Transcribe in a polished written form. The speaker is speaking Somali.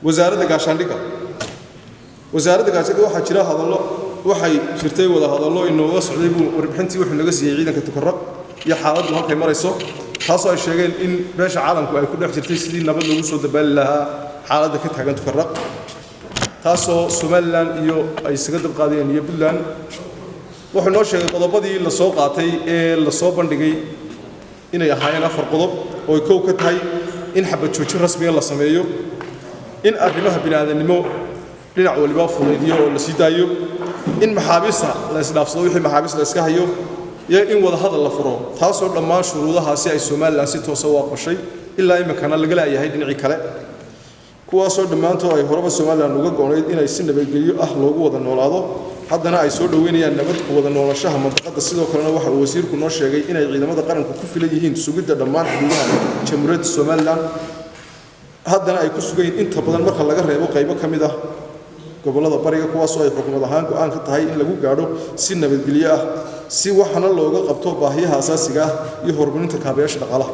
Wasaaradda gaashaandhigga, wasaaradda gaashaandhigga waxaa jira hadallo, waxay jirtay wada hadallo inooga socday buu warbixintii wuxuu naga siiyey ciidanka Tukaraq iyo xaaladdu halkay marayso, taasoo ay sheegeen in beesha caalamku ay ku dhex jirtay sidii nabad loogu soo dabaali lahaa xaaladda ka taagan Tukaraq, taasoo Somalilan iyo ay isaga dabqaadeen iyo Puntland. Wuxuu noo sheegay qodobadii la soo qaatay ee la soo bandhigay inay ahaayeen 4 qodob, oo ay kow ka tahay in xabad joojin rasmiga la sameeyo, in arrimaha bini'aadanimo dhinac waliba fulaydiyo oo la sii daayo, in maxaabiista la isdhaafsado wixii maxaabiis la iska hayo, iyo in wada hadal la furo, taasoo dhammaan shuruudahaasi ay Somalilan si toosa u aqbashay ilaa iminkana laga laayahay dhinacii kale, kuwaasoo dhammaantood ay horeba Somalilan uga go'nayd inay si nabadgelyo ah loogu wada noolaado, haddana ay soo dhoweynayaan nabad ku wada noolashaha mandaqada. Sidoo kalena waxa uu wasiirku noo sheegay inay ciidamada qaranku ku filan yihiin sugidda dhammaan xuduudaha Jamhuuriyadda Somalilan, haddana ay ku sugan yihiin inta badan marka laga reebo qaybo ka mid ah gobollada bariga, kuwaasoo ay xukuumad ahaan go'aan ka tahay in lagu gaadho si nabadgelyo ah, si waxna looga qabto baahiyaha asaasiga ah iyo horumarinta kaabayaasha dhaqaalaha.